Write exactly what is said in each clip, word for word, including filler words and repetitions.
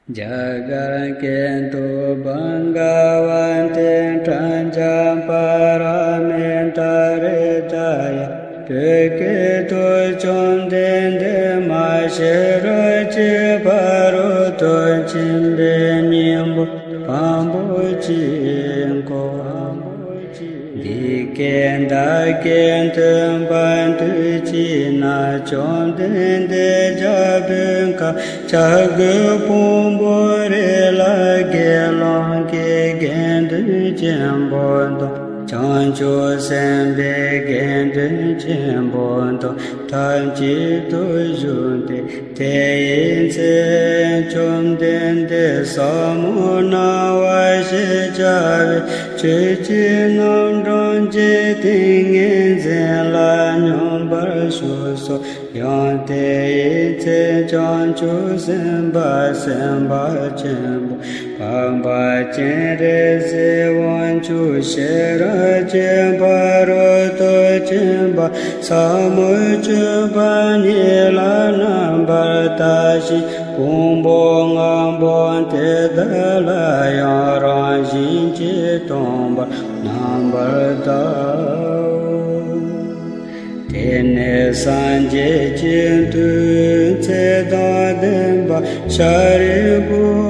རྒྱ་གར་སྐད་དུ། བྷ་ག་ཝ་ཏི་པྲཛྙཱ་པཱ་ར་མི་ཏཱ་ཧྲྀ་ད་ཡ། བོད་སྐད་དུ། བཅོམ་ལྡན་འདས་མ་ཤེས་རབ་ཀྱི་ཕ་རོལ་ཏུ་ཕྱིན་པའི་སྙིང་པོ་བམ་པོ་གཅིག་གོ། འདི་སྐད་བདག་གིས་ཐོས་པ་དུས་གཅིག་ན། བཅོམ་ལྡན་འདས་རྒྱལ་པོའི་ཁབ་བྱ་རྒོད་ཕུང་པོའི་རི་ལ་དགེ་སློང་གི་དགེ་འདུན་ཆེན་པོ་དང་། བྱང་ཆུབ་སེམས་དཔའི་དགེ་འདུན་ཆེན་པོ་དང་ཐབས་གཅིག་ཏུ་བཞུགས་ཏེ། དེ་ཡི་ཚེ་བཅོམ་ལྡན་འདས་ཟབ་མོ་སྣང་བ་ཞེས་བྱ་བའི་ཆོས་ཀྱི་རྣམ་གྲངས་ཀྱི་ཏིང་ངེ་འཛིན་ལ་སྙོམས་པར་ཞུགས་སོ། ཡང་དེ་ཡི་ཚེ་བྱང་ཆུབ་སེམས་དཔའ་སེམས་དཔའ་ཆེན་པོ་འཕགས་པ་སྤྱན་རས་གཟིགས་དབང་ཕྱུག་ཤེས་རབ་ཀྱི་ཕ་རོལ་ཏུ་ཕྱིན་པ་ཟབ་མོའི་སྤྱོད་པ་ཉིད་ལ་རྣམ་པར་ལྟ་ཞིང་། ཕུང་པོ་ལྔ་པོ་དེ་དག་ལ་ཡང་རང་བཞིན་གྱིས་སྟོང་པར་རྣམ་པར་བལྟའོ། དེ་ནས་སངས་རྒྱས་ཀྱི་མཐུས་ཚེ་དང་ལྡན་པ་ཤཱ་རིའི་བུས་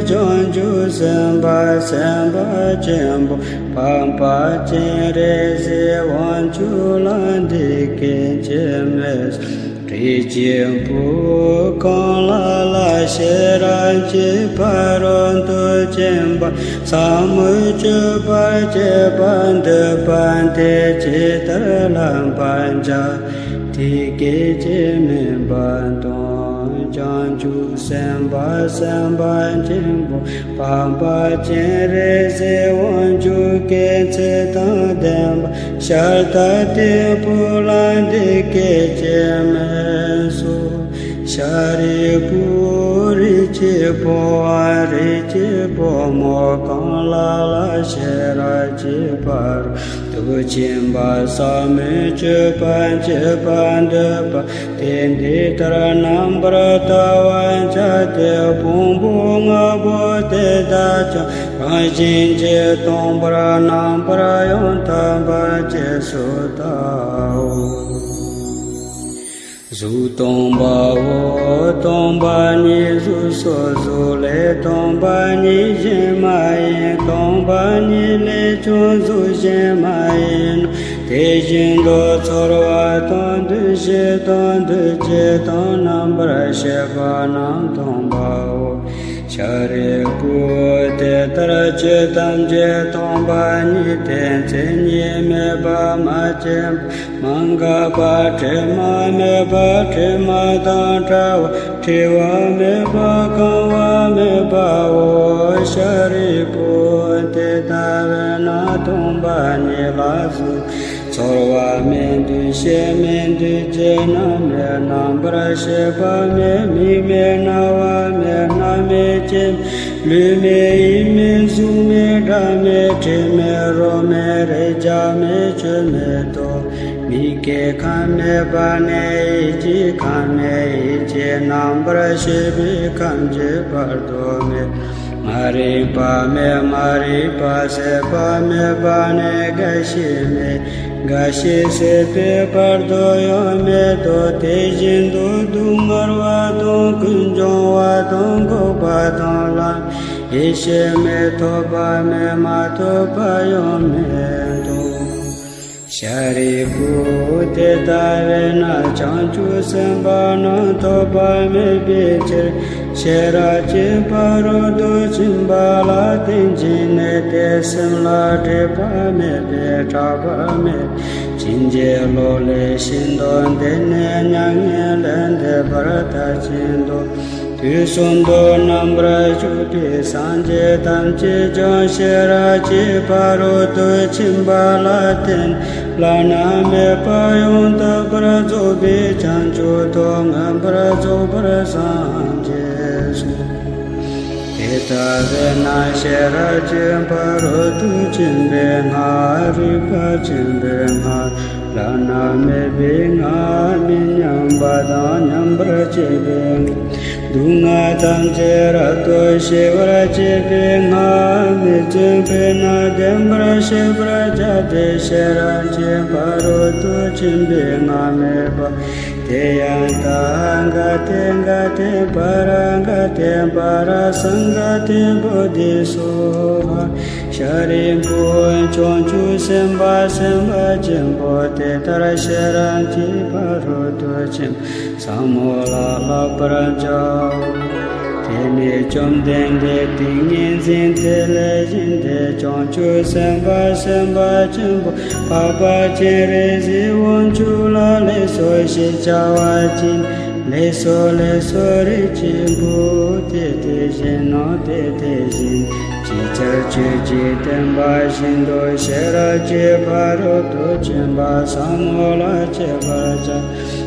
བྱང་ཆུབ་སེམས་དཔའ་སེམས་དཔའ་ཆེན་པོ་འཕགས་པ་སྤྱན་རས་གཟིགས་དབང་ཕྱུག་ལ་འདི་སྐད་ཅེས་སྨྲས་སོ། རིགས་ཀྱི་བུ་གང་ལ་ལ་ཤེས་རབ་ཀྱི་ཕ་རོལ་ཏུ་ཕྱིན་པ་ཟབ་མོའི་སྤྱོད་པ་སྤྱད་པར་འདོད་པ་དེས་ཇི་ལྟར་བསླབ་པར་བྱ། དེ་སྐད་ཅེས་སྨྲས་པ་དང་། བྱང་ཆུབ་སེམས་དཔའ་སེམས་དཔའ་ཆེན་པོ་འཕགས་པ་སྤྱན་རས་གཟིགས་དབང་ཕྱུག་གིས་ཚེ་དང་ལྡན་པ་ཤཱ་ར་དྭ་ཏིའི་བུ་ལ་འདི་སྐད་ཅེས་སྨྲས་སོ། ཤཱ་རིའི་བུ། རིགས་ཀྱི་བུའམ་རིགས་ཀྱི་བུ་མོ་གང་ལ་ལ་ཤེས་རབ་ཀྱི་ཕ་རོལ་ཏུ་ཕྱིན་པ་ཟབ་མོའི་སྤྱོད་པ་སྤྱད་པར་འདོད་པ་དེས་འདི་ལྟར་རྣམ་པར་བལྟ་བར་བྱ་སྟེ། ཕུང་པོ་ལྔ་པོ་དེ་དག་ཀྱང་རང་བཞིན་གྱིས་སྟོང་པར་རྣམ་པར་ཡང་དག་པར་རྗེས་སུ་བལྟའོ། གཟུགས་སྟོང་པའོ། སྟོང་པ་ཉིད་གཟུགས་སོ། གཟུགས་ལས་སྟོང་པ་ཉིད་གཞན་མ་ཡིན། སྟོང་པ་ཉིད་ལས་ཀྱང་གཟུགས་གཞན་མ་ཡིན་ནོ། དེ་བཞིན་དུ་ཚོར་བ་དང་། འདུ་ཤེས་དང་། འདུ་བྱེད་དང་། རྣམ་པར་ཤེས་པ་རྣམས་སྟོང་པའོ། ཤཱ་རིའི་བུ། དེ་ལྟར་ཆོས་ཐམས་ཅད་སྟོང་པ་ཉིད་དེ། མཚན་ཉིད་མེད་པ། མ་སྐྱེས་པ། མ་འགགས་པ། དྲི་མ་མེད་པ། དྲི་མ་དང་བྲལ་བ། བྲི་བ་མེད་པ། གང་བ་མེད་པའོ། ཤཱ་རིའི་བུ། དེ་ལྟ་བས་ན་སྟོང་པ་ཉིད་ལ་གཟུགས་ཚོར་བ་མེད། འདུ་ཤེས་མེད། འདུ་བྱེད་རྣམས་མེད། རྣམ་པར་ཤེས་པ་མེད། མིག་མེད། རྣ་བ་མེད། སྣ་མེད། ལྕེ་མེད། ལུས་མེད། ཡིད་མེད། གཟུགས་མེད། སྒྲ་མེད། དྲི་མེད། རོ་མེད། རེག་བྱ་མེད། ཆོས་མེད་དོ། མིག་གི་ཁམས་མེད་པ་ནས་ཡིད་ཀྱི་ཁམས་མེད། ཡིད་ཀྱི་རྣམ་པར་ཤེས་པའི་ཁམས་ཀྱི་བར་དུ་མེད། མ་རིག་པ་མེད། མ་རིག་པ་ཟད་པ་མེད་པ་ནས་རྒ་ཤི་མེད། རྒ་ཤི་ཟད་པའི་བར་དུ་ཡང་མེད་དོ། དེ་བཞིན་དུ་སྡུག་བསྔལ་བ་དང་། ཀུན་འབྱུང་བ་དང་། འགོག་པ་དང་། ལམ། ཡེ་ཤེས་མེད། ཐོབ་པ་མེད། མ་ཐོབ་པ་ཡང་མེད་དོ། ཤཱ་རིའི་བུ། དེ་ལྟ་བས་ན་བྱང་ཆུབ་སེམས་དཔའ་རྣམས་ཐོབ་པ་མེད་པའི་ཕྱིར། ཤེས་རབ་ཀྱི་ཕ་རོལ་ཏུ་ཕྱིན་པ་ལ་བརྟེན་ཅིང་གནས་ཏེ། སེམས་ལ་སྒྲིབ་པ་མེད་པས་སྐྲག་པ་མེད། ཕྱིན་ཅི་ལོག་ལས་ཤིན་ཏུ་འདས་ནས་མྱ་ངན་ལས་འདས་པར་མཐར་ཕྱིན་ཏོ། དུས་གསུམ་དུ་རྣམ་པར་བཞུགས་པའི་སངས་རྒྱས་ཐམས་ཅད་ཀྱང་ཤེས་རབ་ཀྱི་ཕ་རོལ་ཏུ་ཕྱིན་པ་ལ་བརྟེན་བླ་ན་མེད་པ་ཡང་དག་པར་རྫོགས་པའི་བྱང་ཆུབ་ཏུ་མངོན་པར་རྫོགས་པར་སངས་རྒྱས་སོ། དེ་ལྟ་བས་ན་ཤེས་རབ་ཀྱི་ཕ་རོལ་ཏུ་ཕྱིན་པའི་སྔགས། རིག་པ་ཆེན་པོའི་སྔགས། བླ་ན་མེད་པའི་སྔགས། མི་མཉམ་པ་དང་མཉམ་པར་བྱེད་པའི་སྔགས། སྡུག་བསྔལ་ཐམས་ཅད་རབ་ཏུ་ཞི་བར་བྱེད་པའི་སྔགས། མི་བརྫུན་པས་ན་བདེན་པར་ཤེས་པར་བྱ་སྟེ། ཤེས་རབ་ཀྱི་ཕ་རོལ་ཏུ་ཕྱིན་པའི་སྔགས་སྨྲས་པ། ཏདྱ་ཐཱ། ག་ཏེ་ག་ཏེ་པཱ་ར་ག་ཏེ་པཱ་ར་སཾ་ག་ཏེ་བོ་དྷི་སྭཱ་ཧཱ། ཤཱ་རིའི་བུ། བྱང་ཆུབ་སེམས་དཔའ་སེམས་དཔའ་ཆེན་པོ་དེ་ལྟར་ཤེས་རབ་ཀྱི་ཕ་རོལ་ཏུ་ཕྱིན་པ་ཟབ་མོ་ལ་བསླབ་པར་བྱའོ། དེ་ནས་བཅོམ་ལྡན་འདས་ཏིང་ངེ་འཛིན་དེ་ལས་བཞེངས་ཏེ། བྱང་ཆུབ་སེམས་དཔའ་སེམས་དཔའ་ཆེན་པོ་འཕགས་པ་སྤྱན་རས་གཟིགས་དབང་ཕྱུག་ལ་ལེགས་སོ་ཞེས་བྱ་བ་ཅི། ལེགས་སོ་ལེགས་སོ། རིགས་ཀྱི་བུ། དེ་དེ་བཞིན་ནོ། དེ་དེ་བཞིན། ཅིག་ཅར་ཆོས་ཀྱི་བསྟན་པ་བཞིན་དུ་ཤེས་རབ་ཀྱི་ཕ་རོལ་ཏུ་ཕྱིན་པ་ཟབ་མོ་ལ་སྤྱད་པར་བྱ།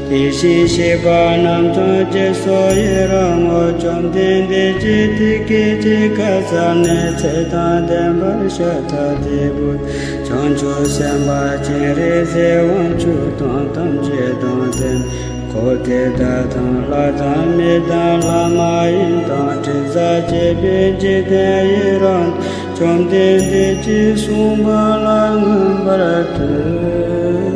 དེ་བཞིན་གཤེགས་པ་རྣམས་ཀྱང་རྗེས་སུ་ཡི་རང་ངོ་། བཅོམ་ལྡན་འདས་ཀྱིས་དེ་སྐད་ཅེས་བཀའ་སྩལ་ནས། ཚེ་དང་ལྡན་པ་ཤཱ་ར་དྭ་ཏིའི་བུ་བྱང་ཆུབ་སེམས་དཔའ་སྤྱན་རས་གཟིགས་དབང་ཕྱུག་དང་ཐམས་ཅད་དང་ལྡན་འཁོར་དེ་དག་དང་། ལྷ་དང་། མི་དང་། ལྷ་མ་ཡིན་དང་། དྲི་ཟར་བཅས་པའི་འཇིག་རྟེན་ཡི་རང་དུ། བཅོམ་ལྡན་འདས་ཀྱིས་གསུངས་པ་ལ་མངོན་པར་བསྟོད།